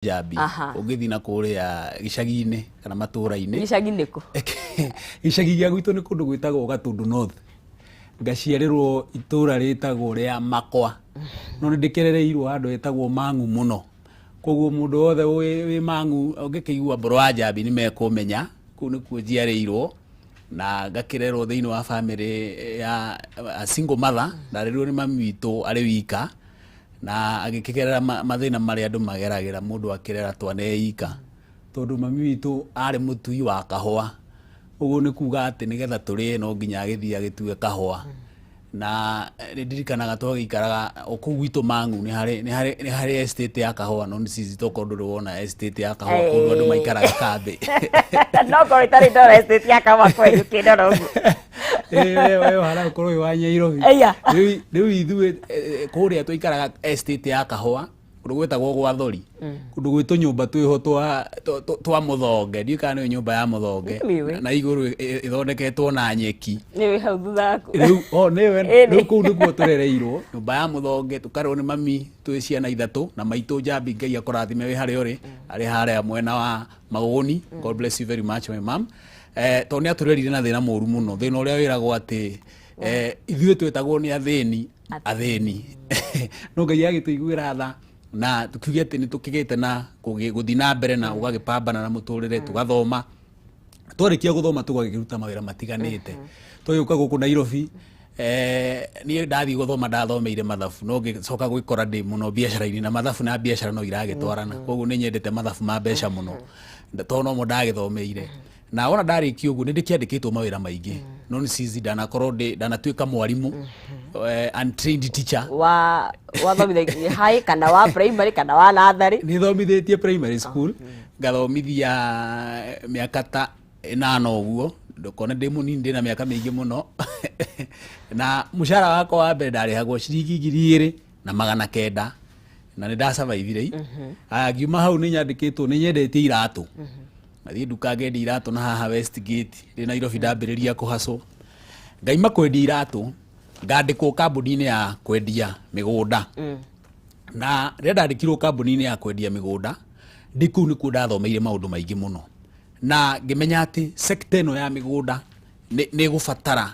Njambi. Ũngĩthiĩ na kũrĩa gĩcagi-inĩ kana matũra-inĩ. Gĩcagi nĩkũ? Gĩcagi gĩa gwitũ nĩ kũndũ gwĩtagwo Gatũndũ North. Ngaciarĩrwo itũra rĩtagwo rĩa Makwa. No nĩ ndĩkerereirwo handũ hetagwo Mang'u mũno. Koguo mũndũ wothe wĩ Mang'u ũngĩkĩigua Mbũrũ wa Njambi nĩ mekũmenya. Kũu nĩkuo njiarĩirwo na ngakĩrerwo thĩinĩ wa family ya a single mother. Ndarerirwo nĩ mami witũ arĩ wika na agĩkĩgerera mathĩna marĩa andũ mageragĩra mũndũ akĩrera twana e ika, tondũ mami witũ arĩ mũtui wa kahũa. Ũguo nĩ kuga atĩ nĩgetha tũrĩe no nginya agĩthiĩ agĩtue kahũa. Na nĩ ndirikanaga twagĩikaraga o kũu gwitũ Mang'u, nĩ harĩ estate ya kahũa, no nĩ cici tokorwo ndũrĩ wona estate ya kahũa kũndũ andũ maikaraga kambĩ. No ngorwo itarĩ ndora estate ya kahũa kwenyu kĩndora ũguo. We ũhana gũkorwo wĩ wa Nyairobi. Ĩya. Rĩu ithuĩ kũrĩa twaikaraga estate ya kahũa kũndũ gwĩtagwo gwa Thori, kũndũ gwĩ tũnyũmba twĩho twa mũthonge. Ndiũĩ kana nĩyo nyũmba ya mũthonge. Nĩmĩũĩ. Na igũrũ ĩthondeketwo na nyeki. Nĩ wĩ hau thutha waku. Rĩu o nĩwe. Ĩni. Rĩu kũu nĩkuo tũrereirwo, nyũmba ya mũthonge, tũkarerwo nĩ mami twĩ ciana ithatũ na maitũ Njambi. Ngai akũrathime wĩ harĩa ũrĩ, arĩ harĩa mwena wa Magũgũni. God bless you very much, my mom, tondũ nĩ atũrerire na thĩna mũru mũno, thĩna ũrĩa wĩragwo atĩ ithuĩ twĩtagwo nĩ athĩni athĩni, no Ngai agĩtũiguĩra tha na tukiuge atĩ nĩ tũkĩgĩte na gũthiĩ na mbere na ũgagĩpambana na mũtũrĩre. Tũgathoma, twarĩkia gũthoma tũgagĩruta mawĩra matiganĩte, twagĩũka gũkũ Nairobi. Niĩ ndathiĩ gũthoma ndathomeire mathabu, no ngĩcoka gwĩkora ndĩ mũno biacara-inĩ, na mathabu na biacara no iragĩtwarana. Koguo nĩ nyendete mathabu ma mbeca mũno tondũ nomo ndagĩthomeire. Na wona ndarĩkia ũguo nĩ ndĩkĩandĩkĩtwo mawĩra maingĩ, no nĩ cici ndanakorwo ndĩ ndanatuĩka mwarimũ, untrained teacher. Wa wathomithagia high kana wa primary kana wa natharĩ? Nĩ thomithĩtie primary school, ngathomithia mĩaka ta 8 ũguo. Ndũkone ndĩ mũnini, ndĩna mĩaka mĩingĩ mũno. Na mũcara wakwa wa mbere ndarĩhagwo ciringi 2900, na nĩ ndasurvivire. Aya, ngiuma hau nĩ nyandĩkĩtwo, nĩ nyendetie iratũ, ngathiĩ nduka ngendia iratũ na haha Westgate ndĩ Nairobi. Ndambĩrĩria kũhacwo, ngaima kwendia iratũ, ngandĩkwo kambuni-inĩ ya kwendia mĩgũnda. Na rĩrĩa ndandĩkirwo kambuni-inĩ ya kwendia mĩgũnda ndĩ kũu, nĩkuo ndathomeire maũndũ maingĩ mũno na ngĩmenya atĩ sector ĩno ya mĩgũnda nĩ ĩgũbatara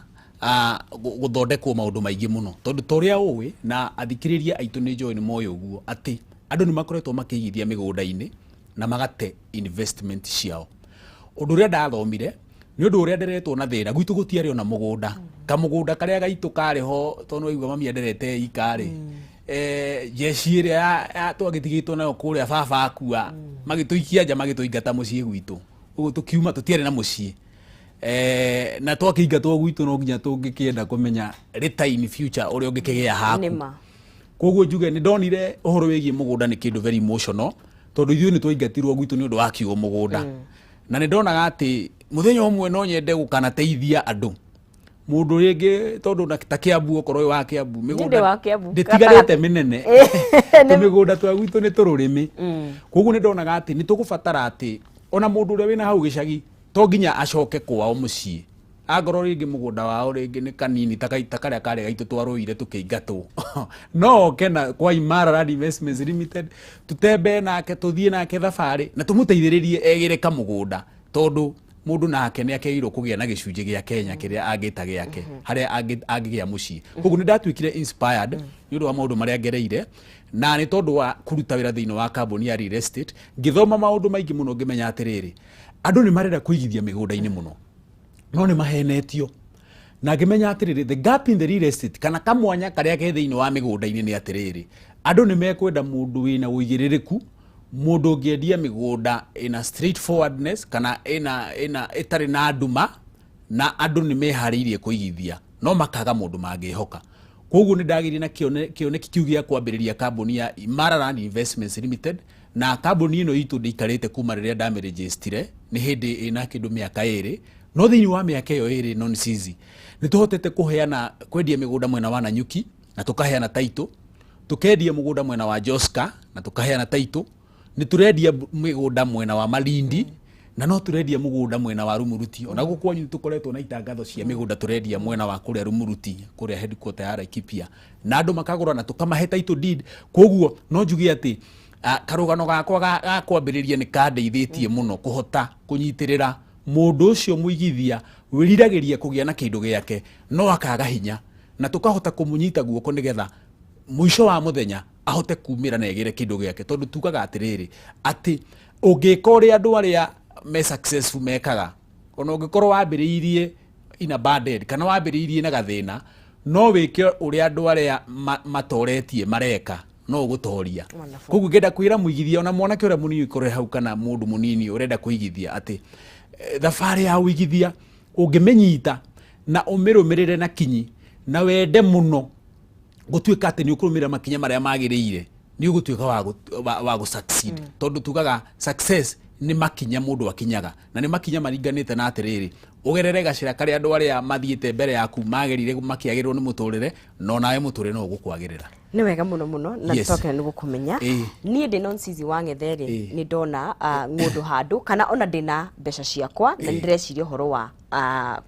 gũthondekwo maũndũ maingĩ mũno, tondũ ta ũrĩa ũĩ na athikĩrĩria aitũ nĩ njũĩ nĩ moĩ ũguo atĩ andũ nĩ makoretwo makĩigithia mĩgũnda-inĩ na magate investment ciao. Ũndũ ũrĩa ndathomire nĩ ũndũ ũrĩa nderetwo na thĩna gwitũ, gũtiarĩ ona mũgũnda, kamũgũnda karĩa gaitũ karĩ ho, tondũ waigua mami anderete ikarĩ jeshi ĩrĩa twagĩtigĩtwo nayo kũrĩa baba akua, magĩtũikia nja, magĩtũingata mũciĩ gwitũ. Ũguo tũkiuma tũtiarĩ na mũciĩ, na twakĩingatwo gwitũ no nginya tũngĩkĩenda kũmenya later in future ũrĩa ũngĩkĩgĩa haku. Nĩma. Koguo njuge nĩ ndonire ũhoro wĩgiĩ mũgũnda nĩ kĩndũ very emotional, tondũ ithuĩ nĩ twaingatirwo gwitũ nĩ ũndũ wa kiugo mũgũnda. Na nĩ ndonaga atĩ mũthenya ũmwe no nyende gũkanateithia andũ mũndũ rĩngĩ, tondũ ta Kĩambu, okorwo wĩ wa Kĩambu, Ndĩ wa Kĩambu. ndĩtigarĩte mĩnene, tũmĩgũnda twa gwitũ nĩ tũrũrĩmĩ. Koguo nĩ ndonaga atĩ nĩ tũgũbatara atĩ ona mũndũ ũrĩa wĩna hau gĩcagi to nginya acoke kwao mũciĩ, angorwo rĩngĩ mũgũnda wao rĩngĩ nĩ kanini ta karĩa karĩ gaitũ twarũire tũkĩingatwo, no oke na kwa Imara Land Investments Limited, tutembee nake, tũthiĩ nake thabarĩ na tũmũteithĩrĩrie egĩre kamũgũnda, tondũ mũndũ nake nĩ akĩagĩrĩirwo kũgĩa na gĩcunjĩ gĩa Kenya kĩrĩa angĩta gĩake harĩa angĩgĩa mũciĩ. Koguo nĩ ndatuĩkire inspired nĩ ũndũ wa maũndũ marĩa ngereire, na nĩ tondũ wa kũruta wĩra thĩinĩ wa kambuni ya real estate, ngĩthoma maũndũ maingĩ mũno, ngĩmenya atĩrĩrĩ, andũ nĩ marenda kũigithia mĩgũnda-inĩ mũno no nĩ mahenetio. Na ngĩmenya atĩrĩrĩ, the gap in the real estate kana kamwanya karĩa ke thĩinĩ wa mĩgũnda-inĩ nĩ atĩrĩrĩ, andũ nĩ mekwenda mũndũ wĩna ũigĩrĩrĩku, mũndũ ũngĩendia mĩgũnda ĩna straightforwardness kana ĩna ĩtarĩ na nduma, na andũ nĩ meharĩirie kũigithia no makaga mũndũ mangĩhoka. Koguo nĩ ndagĩire na kĩoneki kĩu gĩa kwambĩrĩria kambuni ya Imara Land Investments Limited. Na kambuni ĩno itũ ndĩikarĩte kuma rĩrĩa ndamĩrĩnjĩstire, nĩ hĩndĩ ĩna kĩndũ mĩaka 2, no thĩinĩ wa mĩaka ĩyo 2 non cizi nĩ tũhotete kũheana kwendia mĩgũnda mwena wa Nanyuki na tũkaheana title, tũkendia mũgũnda mwena wa Joska na tũkaheana title, nĩ tũrendia mĩgũnda mwena wa Malindi, na no tũrendia mũgũnda mwena wa Rumuruti. Ona gũkũ kwanyu nĩ tũkoretwo na itangatho cia mĩgũnda tũrendia mwena wa kũrĩa Rumuruti, kũrĩa headquarter ya Laikipia, na andũ makagũra na tũkamahe title deed. Koguo no njuge atĩ Karũgano gakwa ga kwambĩrĩria nĩ kandeithĩtie mũno kũhota kũnyitĩrĩra mũndũ ũcio mũigithia wĩriragĩria kũgĩa na kĩndũ gĩake no akaga hinya, na tũkahota kũmũnyita guoko nĩgetha mũico wa mũthenya ahote kumĩra na egĩre kĩndũ gĩake. Tondũ tugaga atĩrĩrĩ, atĩ ũngĩka ũrĩa andũ arĩa me successful mekaga, ona ũngĩkorwo wambĩrĩirie in a bad end kana wambĩrĩirie na gathĩna, no wĩke ũrĩa andũ arĩa matoretie mareka, no ũgũtoria. Wonderful. Koguo ngenda kwĩra mũigithia, ona mwanake ũrĩa mũnini ũkorwo hau kana mũndũ mũnini ũrenda kũigithia, atĩ thabarĩ ya ũigithia ũngĩmĩnyita na ũmĩrũmĩrĩre na kinyi na wende mũno gũtuĩka atĩ nĩ ũkũrũmĩrĩra makinya marĩa magĩrĩire, nĩ ũgũtuĩka wa gũ succeed. Tondũ tugaga success nĩ makinya mũndũ akinyaga, na nĩ makinya maringanĩte na atĩrĩrĩ, ũgerere gacĩra karĩa andũ arĩa mathiĩte mbere yaku magerire makĩagĩrĩrwo nĩ mũtũrĩre, no nawe mũtũrĩre no ũgũkwagĩrĩra. Nĩ wega mũno mũno na tũcoke nĩ gũkũmenya. Niĩ ndĩ Nonsizi wa Ng'ethe-rĩ, nĩ ndona ng'ũndũ handũ kana ona ndĩna mbeca ciakwa na nĩ ndĩreciria ũhoro wa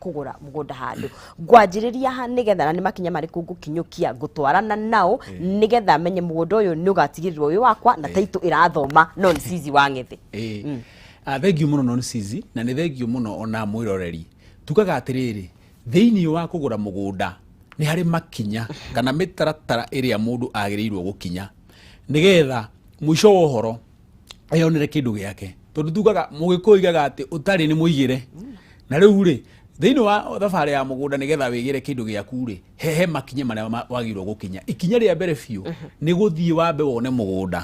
kũgũra mũgũnda handũ, ngwanjĩrĩria ha nĩgetha na nĩ makinya marĩkũ ngũkinyũkia ngũtwarana nao nĩgetha menye mũgũnda ũyũ nĩ ũgatigĩrĩrwo wĩ wakwa na taitũ ĩrathoma Nonsizi wa Ng'ethe? Ĩĩ. Thengiũ mũno Nonsizi, na nĩ thengiũ mũno ona mwĩroreri. Tugaga atĩrĩrĩ, thĩinĩ wa kũgũra mũgũnda nĩ harĩ makinya kana mĩtaratara ĩrĩa mũndũ agĩrĩirwo gũkinya nĩgetha mũico wa ũhoro eyonere kĩndũ gĩake. Tondũ tugaga mũgĩkũyũ oigaga atĩ ũtarĩ nĩ mũigĩre. Na rĩu rĩ, thĩinĩ wa thabarĩ ya mũgũnda nĩgetha wĩgĩre kĩndũ gĩaku rĩ, he makinya marĩa wagĩrĩirwo gũkinya. Ikinya rĩa mbere biũ nĩ gũthiĩ wambe wone mũgũnda.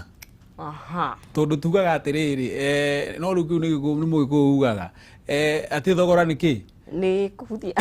Tondũ tugaga atĩrĩrĩ, no rĩu kĩu nĩ mũgĩkũyũ ugaga atĩ thogora nĩ kĩ? Nĩ kũhutia.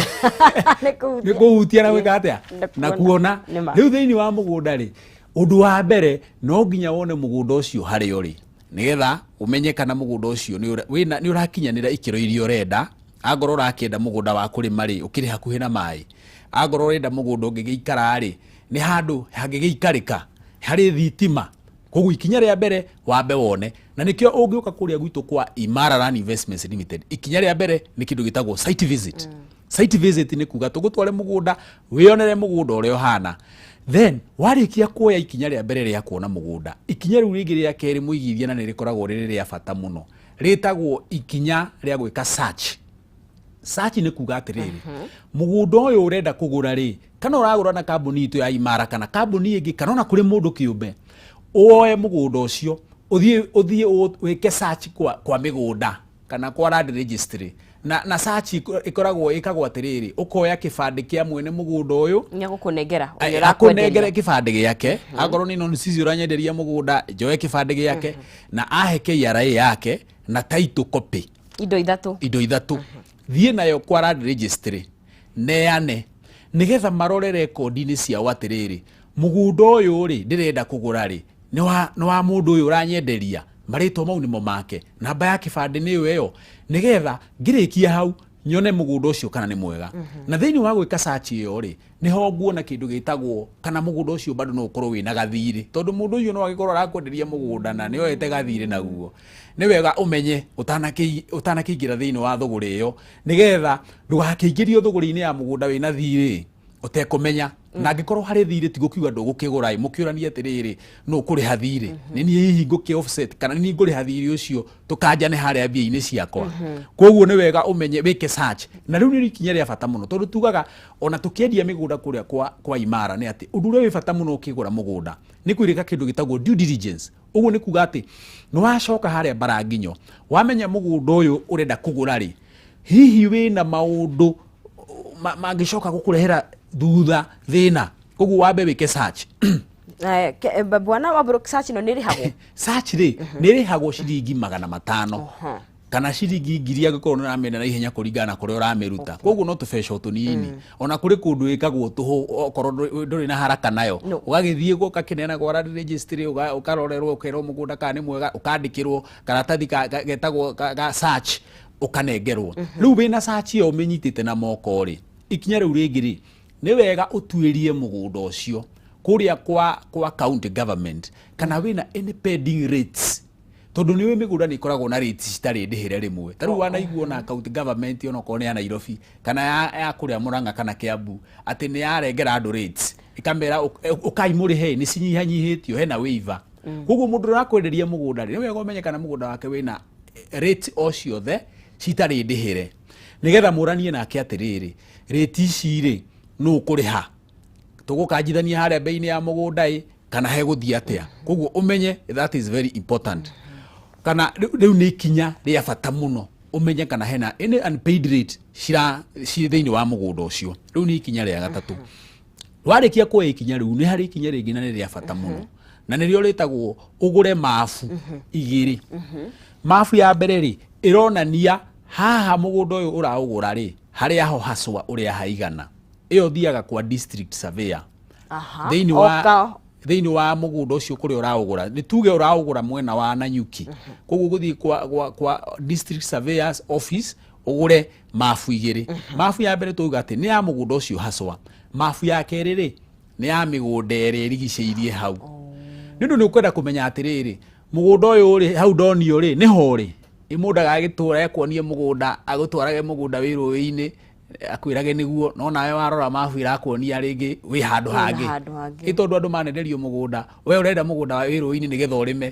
Nĩ kũhutia. Nĩ kũhutia na gwĩka atĩa? Na Na kuona. Nĩ ma. Rĩu thĩinĩ wa mũgũnda rĩ, ũndũ wa mbere no nginya wone mũgũnda ũcio harĩa ũrĩ, nĩgetha ũmenye kana mũgũnda ũcio nĩ ũrakinyanĩra ikĩro iria ũrenda. Angorwo ũrakĩenda mũgũnda wa kũrĩma rĩ, ũkĩrĩ hakuhĩ na maĩ. Angorwo ũrenda mũgũnda ũngĩgĩikara rĩ, nĩ handũ hangĩgĩikarĩka, harĩ thitima. Koguo ikinya rĩa mbere wambe wone, na nĩkĩo ũngĩũka kũrĩa gwitũ kwa Imara Land Investments Limited, ikinya rĩa mbere nĩ kĩndũ gĩtagwo site visit. Site visit nĩ kuga tũgũtware mũgũnda wĩonere mũgũnda ũrĩa ũhana. Then warĩkia kuoya ikinya rĩa mbere rĩa kuona mũgũnda, ikinya rĩu rĩngĩ rĩa kerĩ mũigithia, na nĩ rĩkoragwo rĩrĩ rĩa bata mũno, rĩtagwo ikinya rĩa gwĩka search. Search nĩ kuga atĩrĩrĩ, mũgũnda ũyũ ũrenda kũgũra rĩ, kana ũragũra na kambuni itũ ya Imara kana kambuni ĩngĩ kana ona kũrĩ mũndũ kĩũmbe, woe mũgũnda ũcio ũthiĩ wĩke search kwa mĩgũnda kana kwa land registry. Na search ĩkoragwo ĩkagwo atĩrĩrĩ, ũkoya kĩbandĩ kĩa mwene mũgũnda ũyũ. Nĩegũkũnengera ũrĩa Akũnengere ũrakwenderia. Kĩbandĩ gĩake. Akorwo nĩ Nonsizi ũranyenderia mũgũnda, njoe kĩbandĩ gĩake na ahe KRA yake na title copy. Indo ithatũ. Indo ithatũ. Thiĩ nayo kwa land registry, neane nĩgetha marore rekondi-inĩ ciao atĩrĩrĩ, mũgũnda ũyũ rĩ ndĩrenda kũgũra rĩ, nĩ wa mũndũ ũyũ ũranyenderia, marĩtwa mau nĩmo make, namba ya kĩbandĩ nĩyo ĩyo, nĩgetha ngĩrĩkia hau nyone mũgũnda ũcio kana nĩ mwega. Na thĩinĩ wa gwĩka search ĩyo rĩ, nĩho nguona kĩndũ gĩtagwo kana mũgũnda ũcio bado no ũkorwo wĩna gathirĩ, tondũ mũndũ ũcio no agĩkorwo arakwenderia mũgũnda na nĩoete gathirĩ naguo. Nĩ wega ũmenye ũtanakĩingĩra thĩinĩ wa thũgũrĩ ĩyo, nĩgetha ndũgakĩingĩrio thũgũrĩ-inĩ ya mũgũnda wĩna thirĩ ũtekũmenya. Na angĩkorwo harĩ thirĩ, ti gũkiuga ndũgũkĩgũra ĩ, mũkĩũranie atĩrĩrĩ, nũ ũkũrĩha thirĩ? Nĩ niĩ hihi ngũkĩ offset kana nĩ niĩ ngũrĩha thirĩ ũcio tũkanjane harĩa mbia-inĩ ciakwa? Koguo nĩ wega ũmenye wĩke search. Na rĩu nĩ ikinya rĩa bata mũno, tondũ tugaga ona tũkĩendia mĩgũnda kũrĩa kwa Imara nĩ atĩ ũndũ ũrĩa wĩ bata mũno ũkĩgũra mũgũnda nĩ kwĩrĩka kĩndũ gĩtagwo due diligence. Ũguo nĩ kuga atĩ nĩ wacoka harĩa mbaranginyo, wamenya mũgũnda ũyũ ũrenda kũgũra rĩ, hihi wĩna maũndũ mangĩcoka gũkũrehera thutha thĩna. Koguo wambe wĩke search. Bwana wa Brook, search ĩno nĩ ĩrĩhagwo? Search rĩ, nĩ ĩrĩhagwo ciringi 500 kana ciringi 1,000 angĩkorwo nĩ ũramĩenda na ihenya, kũringana na kũrĩa ũramĩruta. Koguo no tũbeca o tũnini. Ona kũrĩ kũndũ ĩkagwo tũhũ okorwo ndũrĩ na haraka nayo. No. Ũgagĩthiĩ ũgakĩneana kwa land registry, ũkarorerwo, ũkerwo mũgũnda kana nĩ mwega, ũkandĩkĩrwo karatathi getagwo ga search, ũkanengerwo. Rĩu wĩna search ĩyo ũmĩnyitĩte na moko rĩ, ikinya rĩu rĩngĩ rĩ, nĩ wega ũtuĩrie mũgũnda ũcio kũrĩa kwa county government kana wĩna any pending rates, tondũ nĩ ũĩ mĩgũnda nĩ ĩkoragwo na rates citarĩ ndĩhĩre rĩmwe. Ta rĩu wanaigua ona county government, onokorwo nĩ ya Nairobi kana ya kũrĩa Murang'a kana Kiambu, atĩ nĩ yarengera andũ rates, ĩkamera ũkai mũrĩhe, nĩ cinyihanyihĩtio, hena waiver. Koguo mũndũ ũrakwenderia mũgũnda rĩ, nĩ wega ũmenye kana mũgũnda wake wĩna rate o ciothe citarĩ ndĩhĩre, nĩgetha mũranie nake atĩrĩrĩ, rate ici rĩ, nũ ũkũrĩha, tũgũkanjithania harĩa bei-inĩ ya mũgũnda ĩ kana hegũthiĩ atĩa. Koguo ũmenye that is very important, kana rĩu nĩ ikinya rĩa bata mũno ũmenye kana hena any unpaid rate cira ci thĩinĩ wa mũgũnda ũcio. Rĩu nĩ ikinya rĩa gatatũ. Warĩkia kuoya ikinya rĩu, nĩ harĩ ikinya rĩngĩ na nĩ rĩa bata mũno, na nĩrĩo rĩtagwo ũgũre mabu igĩrĩ. Mabu ya mbere rĩ, ĩronania haha mũgũnda ũyũ ũraũgũra rĩ, harĩa ho haswa ũrĩa haigana. Ĩyo thiaga kwa district surveyor thĩinĩ wa thĩinĩ wa mũgũnda ũcio kũrĩa ũraũgũra. Nĩ tuge ũraũgũra mwena wa Nanyuki, koguo gũthiĩ kwa district surveyors office ũgũre mabu igĩrĩ. Mabu ya mbere tuuga atĩ nĩ ya mũgũnda ũcio haswa, mabu ya kerĩ rĩ, nĩ ya mĩgũnda ĩrĩa ĩrigicĩirie hau, nĩ ũndũ nĩ ũkwenda kũmenya atĩrĩrĩ, mũgũnda ũyũ rĩ, hau ndonio rĩ, nĩho rĩ. Ĩ mũndũ agagĩtũra ekuonie mũgũnda, agũtwarage mũgũnda wĩ rũĩ-inĩ, akwĩrage nĩguo, no nawe warora mabu irakuonia rĩngĩ wĩ handũ hangĩ. Handũ hangĩ. Ĩ tondũ andũ manenderio mũgũnda, we ũrenda mũgũnda wĩ rũĩ-inĩ nĩgetha ũrĩme,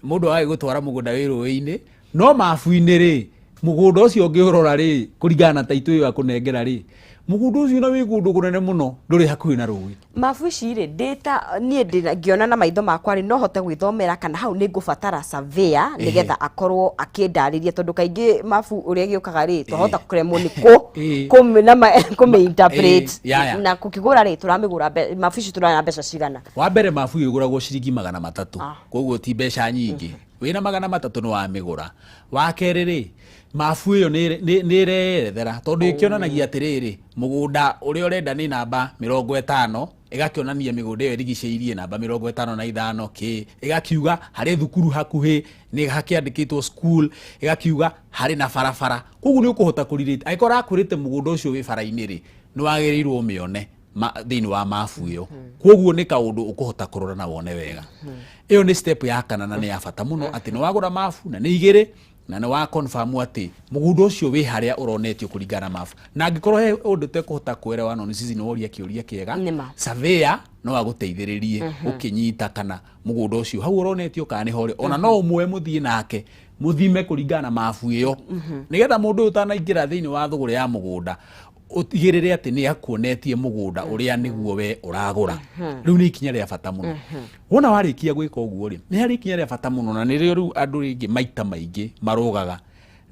mũndũ agagĩgũtwara mũgũnda wĩ rũĩ-inĩ, no mabu-inĩ rĩ, mũgũnda ũcio ũngĩũrora rĩ, kũringana na taitũ ĩyo akũnengera rĩ, mũgũnda ũcio na wĩ kũndũ kũnene mũno, ndũrĩ hakuhĩ na rũĩ. Mabu ici rĩ, ndĩta niĩ ndĩna ngĩona na maitho makwa rĩ, no hote gwĩthomera kana hau nĩ ngũbatara surveyor nĩgetha akorwo akĩndarĩria? Tondũ kaingĩ mabu ũrĩa ĩgĩũkaga rĩ, twahota kũremwo nĩ kũmĩ interpret. Ya. Na kũkĩgũra rĩ, tũramĩgũra mabu ici tũraya mbeca cigana? Wa mbere, mabu ĩyo ĩgũragwo ciringi 300. Koguo ti mbeca nyingĩ, wĩna 300 nĩ wamĩgũra. Wa kerĩ rĩ, mabu ĩyo nĩ ĩreyerethera, tondũ ĩkĩonanagia atĩrĩrĩ, mũgũnda ũrĩa ũrenda nĩ namba 50, ĩgakĩonania mĩgũnda ĩyo ĩrigicĩirie namba 55 kĩ, ĩgakiuga harĩ thukuru hakuhĩ, nĩ hakĩandĩkĩtwo school, ĩgakiuga harĩ na barabara. Koguo nĩ ũkũhota kũrirĩte angĩkorwo arakwĩrĩte mũgũnda ũcio wĩ bara-inĩ rĩ, nĩ wagĩrĩirwo ũmĩone thĩinĩ wa mabu ĩyo. Koguo nĩ kaũndũ ũkũhota kũrora na wone wega. Ĩyo nĩ step ya kana na nĩ ya bata mũno, atĩ nĩ wagũra mabu na nĩ igĩrĩ, na nĩ wa confirm atĩ mũgũnda ũcio wĩ harĩa ũronetio kũringana na mabu. Na angĩkorwo he ũndũ ũtekũhota kuelewa, no nĩ cici nĩ woria kĩũria kĩega. Nĩma. Surveyor no agũteithĩrĩrie ũkĩnyita kana mũgũnda ũcio hau ũronetio kana nĩho ũrĩ. Ona no ũmwe mũthiĩ nake mũthime kũringana na mabu ĩyo, nĩgetha mũndũ ũyũ ũtanaingĩra thĩinĩ wa thũgũrĩ ya mũgũnda ũtigĩrĩre atĩ nĩ akuonetie mũgũnda ũrĩa nĩguo we ũragũra. Rĩu nĩ ikinya rĩa bata mũno. Wona warĩkia gwĩka ũguo rĩ, nĩ harĩ ikinya rĩa bata mũno, na nĩrĩo rĩu andũ rĩngĩ maita maingĩ marũgaga,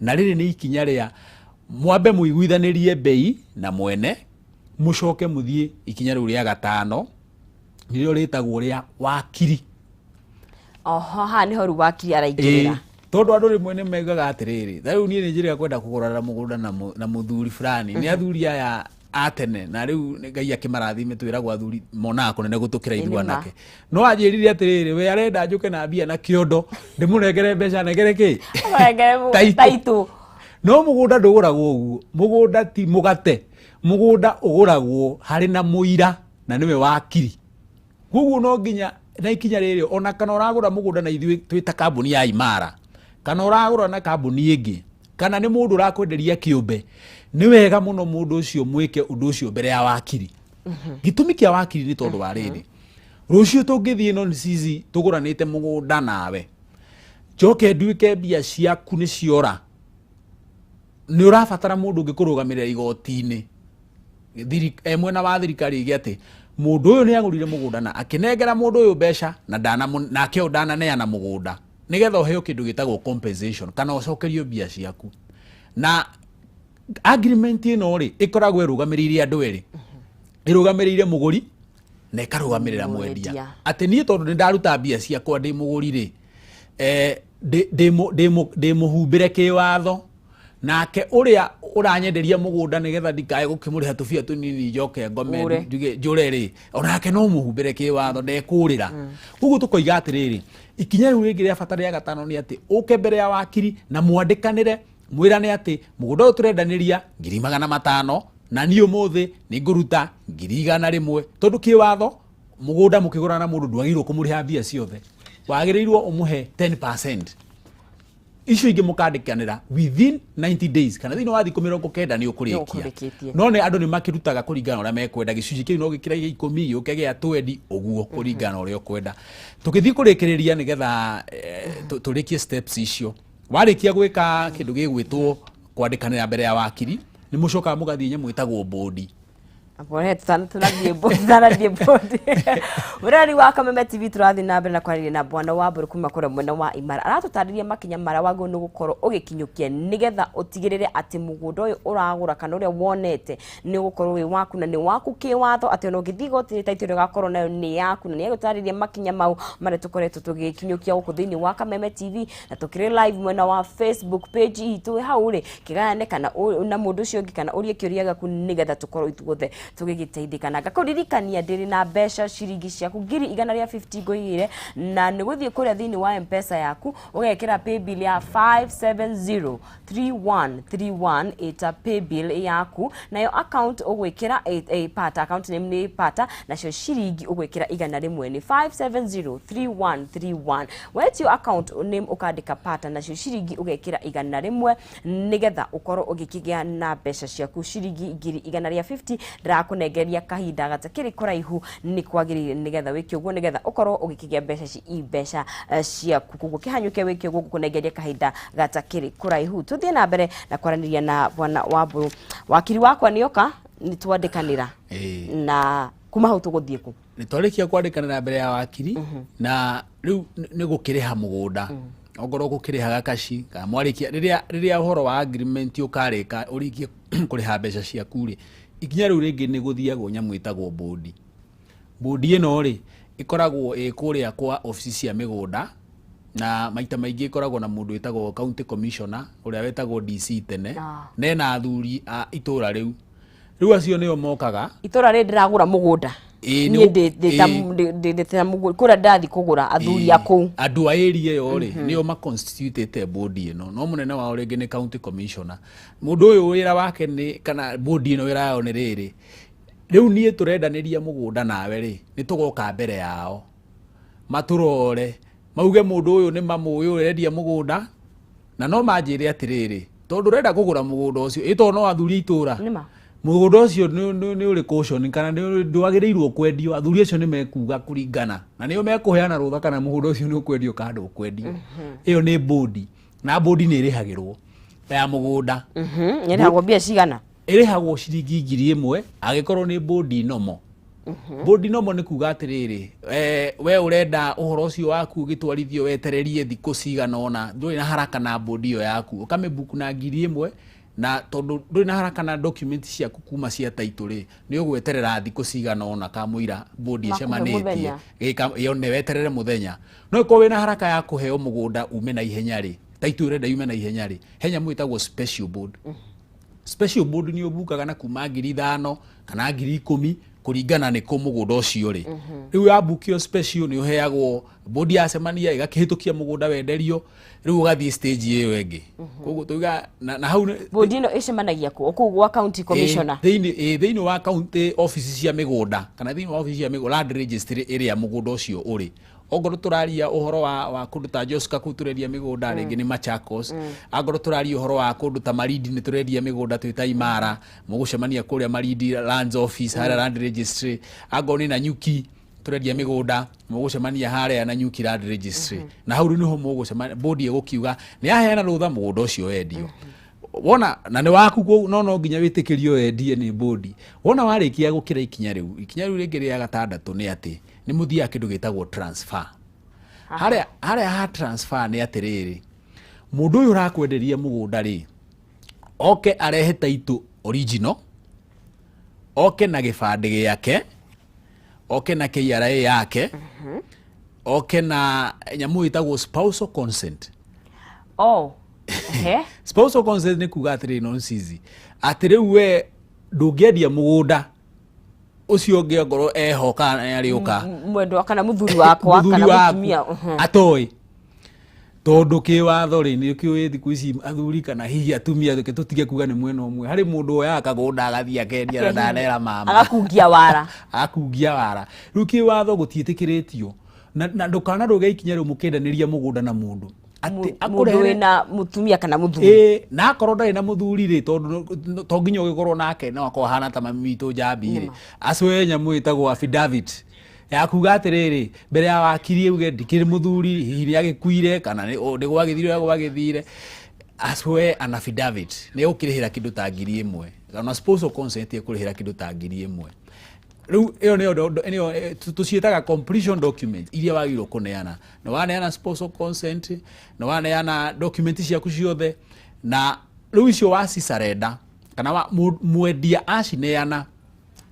na rĩrĩ nĩ ikinya rĩa mwambe mũiguithanĩrie bei na mwene, mũcoke mũthiĩ ikinya rĩu rĩa gatano, nĩrĩo rĩtagwo rĩa wakiri. Oho, haha nĩho rĩu wakiri araingĩrĩra. Ĩĩ, tondũ andũ rĩmwe nĩ maugaga atĩrĩrĩ, ta rĩu niĩ nĩ njĩrĩga kwenda kũgũrana mũgũnda na mũthuri fulani, nĩ athuri aya a tene, na rĩu nĩ Ngai akĩmarathime, twĩragwo athuri monaga kũnene gũtũkĩra ithuĩ Nĩ ma. anake. No anjĩrire atĩrĩrĩ, we arenda njũke na mbia na kĩondo, ndĩmũnengere mbeca, nengere kĩ? Mũnengere Taitũ. Taitũ. No mũgũnda ndũgũragwo ũguo. Mũgũnda ti mũgate, mũgũnda ũgũragwo harĩ na mũira, na nĩwe wakiri. Koguo no nginya na ikinya rĩrĩ, ona kana ũragũra mũgũnda na ithuĩ twĩ ta kambuni ya Imara, kana ũragũra na kambuni ĩngĩ, kana nĩ mũndũ ũrakwenderia kĩũmbe, nĩ wega mũno mũndũ ũcio mwĩke ũndũ ũcio mbere ya wakiri. Gĩtũmi kĩa wakiri nĩ tondũ wa rĩrĩ, rũciũ tũngĩthiĩ no sisi tũgũranĩte mũgũnda nawe, njoke nduĩke mbia ciaku nĩ ciora, nĩ ũrabatara mũndũ ũngĩ kũrũgamĩrĩra igoti-inĩ mwena wa thirikari ĩge atĩ mũndũ ũyũ nĩ agũrire mũgũnda na akĩnengera mũndũ ũyũ mbeca na nake ũyũ ndananeana mũgũnda, nĩgetha ũheo kĩndũ gĩtagwo compensation kana ũcokerio mbia ciaku. Na agreement ĩno rĩ, ĩkoragwo ĩrũgamĩrĩire andũ erĩ, ĩrũgamĩrĩire mũgũri na ĩkarũgamĩrĩra mwendia. Mwendia. Atĩ niĩ tondũ nĩ ndaruta mbia ciakwa ndĩ mũgũri rĩ, ndĩ mũhumbĩre kĩwatho, nake ũrĩa ũranyenderia mũgũnda, nĩgetha ndikae gũkĩmũrĩha tũbia tũnini njoke ngome Ũre. njuge njũre rĩ, onake no mũhumbĩre kĩwatho, ndekũrĩra. Koguo tũkoiga atĩrĩrĩ, ikinya rĩu rĩngĩ rĩa bata rĩa gatano nĩ atĩ ũke mbere ya wakiri na mwandĩkanĩre, mwĩrane atĩ mũgũnda ũyũ tũrendanĩria 500,000, na niĩ ũmũthĩ nĩ ngũruta 100,000, tondũ kĩwatho mũgũnda mũkĩgũrana na mũndũ ndwagĩrĩirwo kũmũrĩha mbia ciothe, wagĩrĩirwo ũmũhe 10%. Icio ingĩ mũkandĩkanĩra within 90 days kana thĩinĩ wa thikũ 90 nĩ ũkũrĩkia. Ũkũrĩkĩtie. No nĩ andũ nĩ makĩrutaga kũringana na ũrĩa mekwenda. Gĩcunjĩ kĩu no gĩkĩre gĩa 10, gĩũke gĩa 20, ũguo kũringana na ũrĩa ũkwenda. Tũgĩthiĩ kũrĩkĩrĩria nĩgetha tũrĩkie steps icio. Warĩkia gwĩka kĩndũ gĩgwĩtwo kwandĩkanĩra mbere ya wakiri, nĩ mũcokaga mũgathiĩ nyamũ ĩtagwo bodi. Pole, tutanathiĩ bodi. Mũrori wa Kameme TV, tũrathiĩ na mbere na kwaranĩria na Bwana Wambũrũ kuma kũrĩa mwena wa Imara. Aratũtarĩria makinya marĩa wagĩrĩirwo nĩ gũkorwo ũgĩkinyũkia nĩgetha ũtigĩrĩre atĩ mũgũnda ũyũ ũragũra kana ũrĩa wonete nĩ ũgũkorwo wĩ waku na nĩ waku kĩwatho, atĩ ona ũngĩthiĩ igoti-inĩ title ĩrĩa ũgakorwo nayo nĩ yaku, na nĩ egũtarĩria makinya mau marĩa tũkoretwo tũgĩkinyũkia gũkũ thĩinĩ wa Kameme TV na tũkĩrĩ live mwena wa Facebook page itũ. Hau rĩ kĩgayane kana na mũndũ ũcio ũngĩ kana ũrie kĩũria gĩaku nĩgetha tũkorwo ithuothe tũgĩgĩteithĩka. Na ngakũririkania ndĩrĩ na mbeca ciringi ciaku 150,000 ngũigĩire, na nĩ gũthiĩ kũrĩa thĩinĩ wa M-Pesa yaku ũgekĩra paybill ya 5703131, ĩta paybill yaku, nayo account ũgwĩkĩra pata, account name nĩ pata, nacio ciringi ũgwĩkĩra 100, nĩ 5703131. Wetio account name ũkandĩka pata, nacio ciringi ũgekĩra 100 nĩgetha ũkorwo ũgĩkĩgĩa na mbeca ciaku ciringi 150,000. Ndĩrakũnengeria kahinda gatakĩrĩ kũraihu, nĩ kwagĩrĩire nĩgetha wĩke ũguo nĩgetha ũkorwo ũgĩkĩgĩa mbeca mbeca ciaku. Koguo kĩhanyũke wĩke ũguo, ngũkũnengeria kahinda gatakĩrĩ kũraihu. Tũthiĩ na mbere na kwaranĩria na Bwana Wambũrũ. Wakiri wakwa nĩoka, nĩ twandĩkanĩra na kuma hau tũgũthiĩ kũ? Nĩ twarĩkia kwandĩkanĩra mbere ya wakiri na rĩu nĩ gũkĩrĩha mũgũnda, ongorwo gũkĩrĩhaga kaci kana mwarĩkia rĩrĩa ũhoro wa agreement ũkarĩka, ũrĩkie kũrĩha mbeca ciaku rĩ, ikinya rĩu rĩngĩ nĩ gũthiagwo nyamũ ĩtagwo bodi. Bodi ĩno rĩ, ĩkoragwo ĩ kũrĩa kwa obici cia mĩgũnda, na maita maingĩ ĩkoragwo na mũndũ wĩtagwo county commissioner, ũrĩa wetagwo DC tene. Na ena athuri a itũra rĩu. Rĩu acio nĩo mokaga. Itũra rĩrĩ ndĩragũra mũgũnda. Ĩĩ, niĩ ndĩ ta kũrĩa ndĩrathiĩ kũgũra, athuri a kũu. Andũ a area ĩyo rĩ, nĩo maconstitutĩte bodi ĩno, no mũnene wao rĩngĩ nĩ county commissioner. Mũndũ ũyũ wĩra wake nĩ, kana bodi ĩno wĩra yao nĩ rĩrĩ: rĩu niĩ tũrendanĩria mũgũnda nawe rĩ, nĩ tũgoka mbere yao matũrore, mauge mũndũ ũyũ nĩ mamũĩ, ũrendia mũgũnda. Na no manjĩre atĩrĩrĩ, tondũ ũrenda kũgũra mũgũnda ũcio, ĩ tondũ no athuri a itũra, Nĩma. Mũgũnda ũcio nĩ ũrĩ caution kana ndwagĩrĩirwo kwendio. Athuri acio nĩ mekuga kũringana na nĩo mekũheana rũtha kana mũgũnda ũcio nĩ ũkwendio kana ndũkwendio. Ĩyo nĩ bodi, na bodi nĩ ĩrĩhagĩrwo ta ya mũgũnda. Ĩrĩhagwo mbia cigana? Ĩrĩhagwo ciringi 1000 angĩkorwo nĩ bodi nomo. Bodi nomo nĩ kuga atĩrĩrĩ, we ũrenda ũhoro ũcio waku ũgĩtwarithio wetererie thikũ cigana ũna, ndũrĩ na haraka na bodi ĩyo yaku, ũkamĩbuku na 1000, na tondũ ndũrĩ na haraka na document ciaku kuma cia title rĩ, nĩ ũgweterera thikũ cigana ũna kamũira bodi Makũhe ĩcemanĩtie. Mũthenya. Yone weterere mũthenya. No ĩkorwo wĩna haraka ya kũheo mũgũnda ume na ihenya rĩ, title ũrenda yume na ihenya rĩ, he nyamũ ĩtagwo special board. Special board nĩ ũbukaga na kuma 5,000 kana 10,000 kũringana nĩ kũ mũgũnda ũcio rĩ. Rĩu yabukio special, nĩ ũheagwo bodi, yacemania ĩgakĩhĩtũkia mũgũnda wenderio, rĩu ũgathiĩ stage ĩyo ĩngĩ. Koguo tuga na hau Bodi ĩno ĩcemanagia kũ? O kũu gwa county commissioner? Ĩ, thĩinĩ wa county office cia mĩgũnda kana thĩinĩ wa office cia mĩgũnda, land registry ĩrĩa mũgũnda ũcio ũrĩ. Ongorwo tũraria ũhoro wa kũndũ ta Joska, kũu tũrendia mĩgũnda rĩngĩ nĩ Machakos. Angorwo tũraria ũhoro wa kũndũ ta Malindi, nĩ tũrendia mĩgũnda twĩ ta Imara, mũgũcemania kũrĩa Malindi lands office, harĩa land registry. Angorwo nĩ Nanyuki tũrendia mĩgũnda, mũgũcemania harĩa Nanyuki land registry, na hau rĩu nĩho mũgũcemania, bodi ĩgũkiuga nĩ yaheana rũtha mũgũnda ũcio wendio. Wona na nĩ waku no nginya wĩtĩkĩrio wendie nĩ bodi. Wona warĩkia gũkĩra ikinya rĩu, ikinya rĩu rĩngĩ rĩa gatandatũ nĩ atĩ nĩ mũthiaga kĩndũ gĩtagwo transfer. Harĩa ha transfer nĩ atĩrĩrĩ, mũndũ ũyũ ũrakwenderia mũgũnda rĩ, oke arehe title original, oke na gĩbandĩ gĩake, oke na KRA yake, oke na nyamũ ĩtagwo spousal consent. Oh, he. Spousal consent nĩ kuga atĩrĩrĩ, Nonsizi, atĩ rĩu we ndũngĩendia mũgũnda ũcio ũngĩ ongorwo eho kana nĩarĩũka mwendwa kana mũthuri wakwa mũthuri kana waku mũtumia. Atoĩ, tondũ kĩwatho rĩ, nĩ kĩũĩ thikũ ici athuri kana hihi atumia, reke tũtige kuga nĩ mwena ũmwe, harĩ mũndũ woyaga kagũnda agathiĩ akendia na ndanera mama. Agakungia wara. Akungia wara. Rĩu kĩwatho gũtiĩtĩkĩrĩtio na ndũkanarũge ikinya rĩu mũkĩendanĩria mũgũnda na mũndũ. Atĩ Mũndũ akũrehere wĩna mũtumia kana mũthuri. Ĩĩ, na akorwo ndarĩ na mũthuri rĩ, tondũ to nginya ũgĩkorwo nake, no akorwo ahana ta mami witũ Njambi rĩ, acoe nyamũ ĩtagwo affidavit ya kuga atĩrĩrĩ, mbere ya wakiri auge ndikĩrĩ mũthuri, hihi nĩ agĩkuire kana nĩ gwagĩthire ũrĩa gwagĩthire, acoe an affidavit. Nĩ egũkĩrĩhĩra kĩndũ ta 1000, kana spousal consent ekũrĩhĩra kĩndũ ta 1000. Rĩu ĩyo nĩyo nĩyo tũciĩtaga completion document iria wagĩrĩirwo kũneana. Nĩ waneana spousal consent, nĩ waneana document ciaku ciothe, na rĩu icio wacicarenda kana mwendia acineana,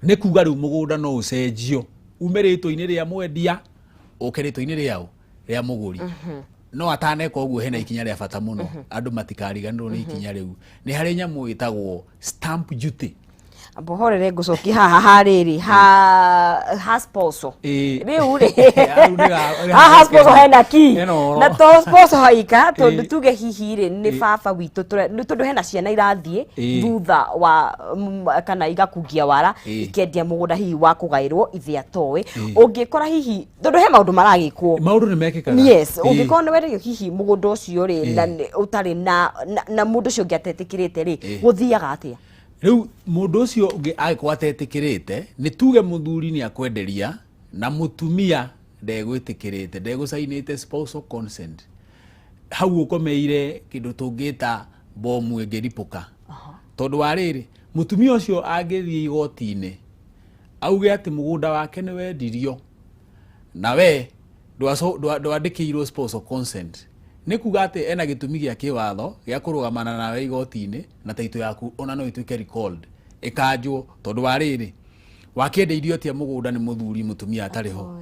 nĩ kuga rĩu mũgũnda no ũcenjio ume rĩtwa-inĩ rĩa mwendia ũke rĩtwa-inĩ rĩao rĩa mũgũri. No ataneka ũguo, hena ikinya rĩa bata mũno, andũ matikariganĩrwo nĩ ikinya rĩu. Nĩ harĩ nyamũ ĩtagwo stamp duty. Mbohorere, ngũcokia haha harĩrĩ ha spousal. Rĩu rĩ, Hau haha spousal hena ki Hena ũhoro. Na to spousal haika, tondũ tuge hihi rĩ, nĩ baba witũ nĩ tondũ hena ciana irathiĩ thutha wa kana igakungia wara, ikendia mũgũnda hihi wa kũgaĩrwo ithe atoĩ. Ũngĩkora hihi, tondũ he maũndũ maragĩkwo. Maũndũ nĩ mekĩkaga. Yes, ũngĩkorwo nĩ wenderio hihi mũgũnda ũcio rĩ, na ũtarĩ na mũndũ ũcio ũngĩ atetĩkĩrĩte rĩ, gũthiaga atĩa? Rĩu mũndũ ũcio ũngĩ angĩkorwo atetĩkĩrĩte, nĩ tuge mũthuri nĩ akwenderia na mũtumia ndegwĩtĩkĩrĩte, ndegũcainĩte spousal consent, hau ũkomeire kĩndũ tũngĩta bomu ĩngĩripũka, tondũ wa rĩrĩ, mũtumia ũcio angĩthiĩ igoti-inĩ auge atĩ mũgũnda wake nĩ wendirio na we ndwandĩkĩirwo spousal consent, nĩ kuga atĩ ena gĩtũmi gĩa kĩwatho gĩa kũrũgamana nawe igoti-inĩ, na taito yaku ona no ĩtuĩke recalled, ĩkanjwo, tondũ wa rĩrĩ, wakĩendeirio atĩa mũgũnda nĩ mũthuri mũtumia atarĩ ho?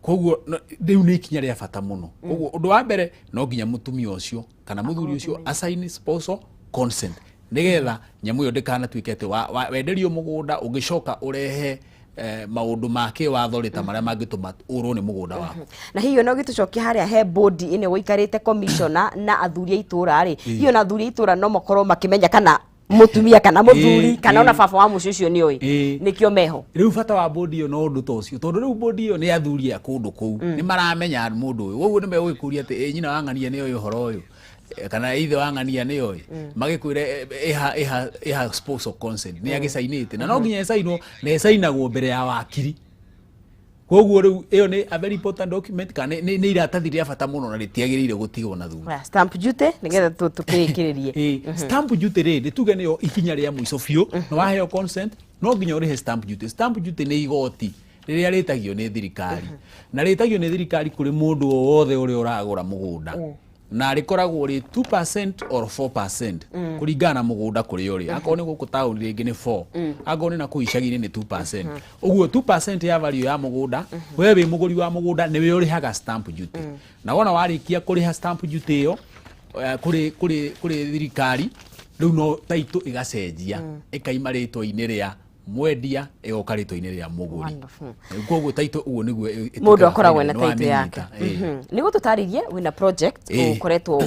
Koguo rĩu nĩ ikinya rĩa bata mũno. Koguo ũndũ wa mbere, no nginya mũtumia ũcio kana mũthuri ũcio asign spousal consent, nĩgetha nyamũ ĩyo ndĩkanatuĩke atĩ wenderio mũgũnda ũgĩcoka ũrehe maũndũ ma kĩwatho rĩ, ta marĩa mangĩtũma ũrwo nĩ mũgũnda waku. Na hihi ona ũgĩtũcokia harĩa he bodi ĩno gũikarĩte commissioner na athuri a itũra rĩ, hihi ona athuri a itũra no makorwo makĩmenya kana mũtumia kana mũthuri kana ona baba wa mũciĩ ũcio nĩ oĩ? Nĩkĩo meho. Rĩu bata wa bodi ĩyo no ũndũ ta ũcio, tondũ rĩu bodi ĩyo nĩ athuri a kũndũ kũu, nĩ maramenya mũndũ ũyũ, koguo nĩ megũgĩkũria atĩ ĩ nyina wa ng'ania nĩ oĩ ũhoro ũyũ, kana ithe wa ng'ania nĩ oĩ, magĩkwĩre ĩha spousal consent nĩ agĩcainĩte, na no nginya ĩcainwo, na ĩcainagwo mbere ya wakiri. Koguo rĩu ĩyo nĩ a very important document, kana nĩ iratathi rĩa bata mũno na rĩtiagĩrĩire gũtigwo na thutha. Aya, stamp duty, nĩgetha tũkĩrĩkĩrĩrie. Stamp duty rĩ, nĩ tuge nĩyo ikinya rĩa mũico biũ. Nĩ waheo consent, no nginya ũrĩhe stamp duty. Stamp duty nĩ igoti rĩrĩa rĩtagio nĩ thirikari, na rĩtagio nĩ thirikari kũrĩ mũndũ o wothe ũrĩa ũragũra mũgũnda, na rĩkoragwo rĩ 2% or 4% kũringana na mũgũnda kũrĩa ũrĩ. Akorwo nĩ gũkũ taũni rĩngĩ nĩ 4, akorwo nĩ na kũu icagi-inĩ nĩ 2%. Ũguo 2% ya value ya mũgũnda, we wĩ mũgũri wa mũgũnda nĩwe ũrĩhaga stamp duty. Na wona warĩkia kũrĩha stamp duty ĩyo kũrĩ thirikari, rĩu no title ĩgacenjia, ĩkaima rĩtwa-inĩ rĩa mwendia, ĩgoka rĩtwa-inĩ rĩa mũgũri. Wonderful. Koguo title ũguo nĩguo mũndũ ĩtuĩkaga akoragwo na final, title yake. nĩwamĩnyita. Nĩguo tũtarĩrie, wĩna project ũkoretwo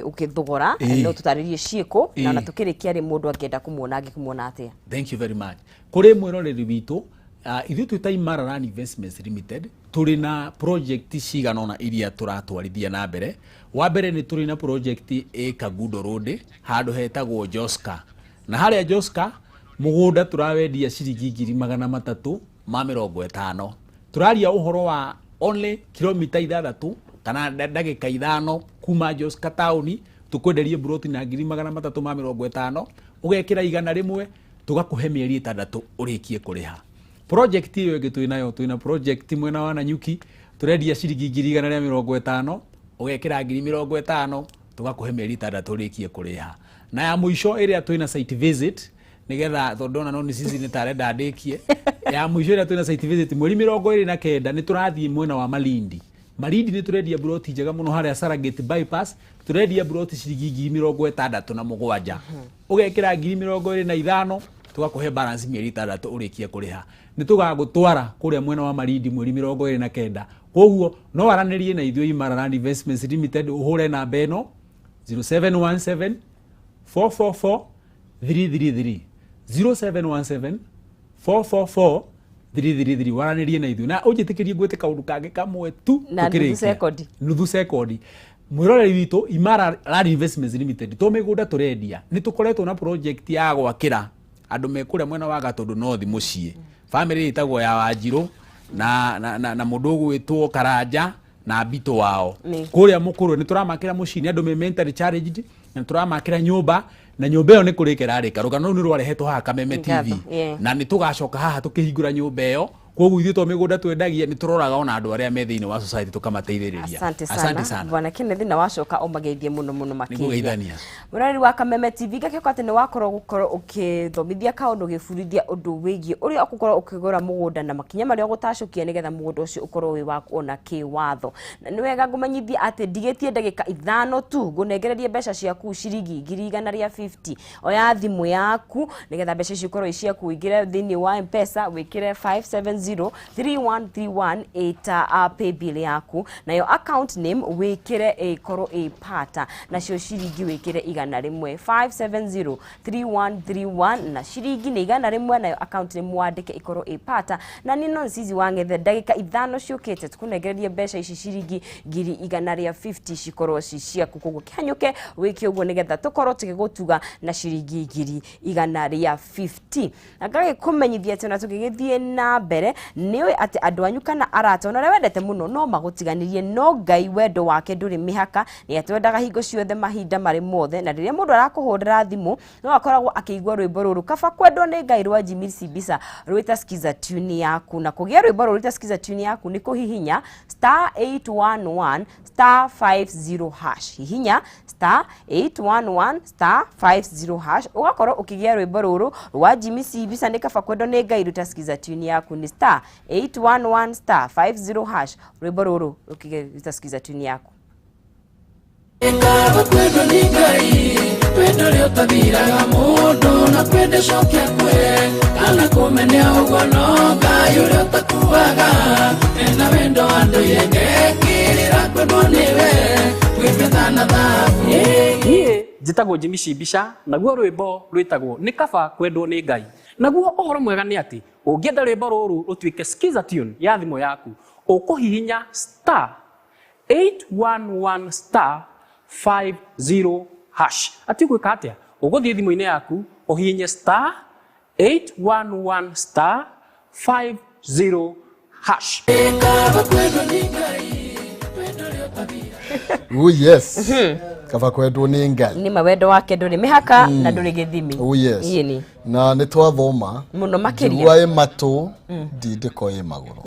ũkĩthogora, no tũtarĩrie ciĩkũ, na ona tũkĩrĩkia rĩ, mũndũ angĩenda kũmuona angĩkũmuona atĩa? Thank you very much. Kũrĩ mwĩroreri witũ, ithuĩ twĩ ta Imara Land Investments Limited, tũrĩ na project cigana ũna iria tũratwarithia na mbere. Wa mbere, nĩ tũrĩ na project ĩ Kangundo Road, handũ hetagwo Joska, na harĩa Joska mũgũnda tũrawendia ciringi 350,000. Tũraria ũhoro wa only kilomita 6 kana ndagĩka 5 kuma Joska taũni. Tũkwenderie mburoti na 350,000, ũgekĩra 100, tũgakũhe mĩeri 6 ũrĩkie kũrĩha. Project ĩyo ĩngĩ twĩnayo, twĩna project mwena wa Nanyuki, tũrendia ciringi 150,000, ũgekĩra 50,000, tũgakũhe mĩeri 6 ũrĩkie kũrĩha. Na ya mũico ĩrĩa twĩna site visit, nĩgetha tondũ ndona no nĩ cici nĩ tarenda ndĩkie, ya mũico ĩrĩa twĩna site visit mweri 29, nĩ tũrathiĩ mwena wa Malindi. Malindi nĩ tũrendia mburoti njega mũno harĩa Saragate bypass, tũrendia mburoti ciringi 67,000, ũgekĩra 25,000, tũgakũhe balance mĩeri 6 ũrĩkie kũrĩha. Nĩ tũgagũtwara kũrĩa mwena wa Malindi mweri 29. Koguo no aranĩrie na ithuĩ Imara Land Investments Limited, ũhũre namba ĩno 0717 444 333, 0717 444 333, waranĩrie na ithuĩ. Na ũnjĩtĩkĩrie ngwĩte kaũndũ kangĩ kamwe tu Na nuthu tũkĩrĩkia. sekondi. Nuthu sekondi. Mwiroreri witũ, Imara Land Investments Limited to mĩgũnda tũrendia, nĩ tũkoretwo na project ya gwakĩra andũ me kũrĩa mwena wa Gatũndũ North mũciĩ, family ĩtagwo ya Wanjirũ na mũndũ ũgwĩtwo Karanja na Mbitũ wao. Kũrĩa mũkũrwe nĩ tũramakĩra mũciĩ, nĩ andũ me mentally challenged, na nĩ tũramakĩra nyũmba, na nyũmba ĩyo nĩ kũrĩka ĩrarĩka. Rũgano rũu nĩ rwarehetwo haha Kameme TV. Na nĩ tũgacoka haha tũkĩhingũra nyũmba ĩyo. Koguo ithuĩ to mĩgũnda twendagia, nĩ tũroraga ona andũ arĩa me thĩinĩ wa society tũkamateithĩrĩria. Asante sana. Asante sana. Bwana Kenneth, na wacoka ũmageithie mũno mũno makĩria. Nĩngũgeithania. Mũrori wa Kameme TV, ngakĩhoka atĩ nĩ wakorwo gũkorwo ũkĩthomithia kaũndũ, gĩbundithia ũndũ wĩgiĩ ũrĩa ũgũkorwo ũkĩgũra mũgũnda na makinya marĩa ũgũtacũkia nĩgetha mũgũnda ũcio ũkorwo wĩ waku ona kĩwatho. Na nĩ wega ngũmenyithia atĩ ndigĩtie ndagĩka 5 tu ngũnengererie mbeca ciaku ciringi 150,000. Oya thimũ yaku nĩgetha mbeca icio ikorwo i ciaku, ũingĩre thĩinĩ wa M-Pesa, wĩkĩre 5703131 ĩta pay bill yaku, nayo account name wĩkĩre ĩkorwo ĩ pata, nacio ciringi wĩkĩre 100. 5703131 na ciringi nĩ 100, nayo account name wandĩke ĩkorwo ĩ pata. Na nĩ Nonsizi wa Ng'ethe, ndagĩka 5 ciũkĩte tũkũnengererie mbeca ici ciringi 150,000 cikorwo ci ciaku. Koguo kĩhanyũke wĩke ũguo nĩgetha tũkorwo tũgĩgũtuga na ciringi 150,000. Na ngagĩkũmenyithia atĩ ona tũgĩgĩthiĩ na mbere, nĩ ũĩ atĩ andũ anyu kana arata ona ũrĩa wendete mũno no magũtiganĩrie, no Ngai wendo wake ndũrĩ mĩhaka, nĩ atwendaga hingo ciothe, mahinda marĩ mothe. Na rĩrĩa mũndũ arakũhũrĩra thimũ no akoragwo akĩigua rwĩmbo rũrũ kaba kwendwo nĩ Ngai rwa Jimmy Sibisa rwĩta skiza tune yaku. Na kũgĩa rwĩmbo rũrũ rwĩta skiza tune yaku nĩ kũhihinya star 811 star 50 hash. Hihinya star 811 star 50 hash, ũgakorwo ũkĩgĩa rwĩmbo rũrũ rwa Jimmy Sibisa nĩ kaba kwendwo nĩ Ngai rwĩta skiza tune yaku, nĩ star 811 star 50 hash, rwĩmbo rũrũ rũkĩgĩa rwĩta skiza tune yaku. Kaba kwendwo nĩ Ngai, wendo ũrĩa ũtathiraga mũndũ na kwenda cokia kwe kana kũmenea ũguo, no Ngai ũrĩa ũtakuaga ena wendo andũire ngekĩrĩra kwendwo nĩwe kwĩ betha na thahabu. Niĩ njĩtagwo Jimmy Shibisha, naguo rwĩmbo rwĩtagwo nĩ kaba kwendwo nĩ Ngai. Naguo ũhoro mwega nĩ atĩ ũngĩenda rwĩmbo rũrũ rũtuĩke skiza tune ya thimũ yaku, ũkũhihinya star 811 star 50 hash. Ati gwĩka atĩa? Ũgũthiĩ thimũ-inĩ yaku ũhihinye star 811 star 50 hash. Kaba kwendwo nĩ Ngai, wendo ũrĩa ũtathiraga. Oh yes, kaba kwendwo nĩ Ngai. Nĩ ma wendo wake ndũrĩ mĩhaka na ndũrĩ gĩthimi. Oh yes. Ĩni. Na nĩ twathoma Mũno makĩria. Njigua ĩ matũ, ndindĩko ĩ magũrũ.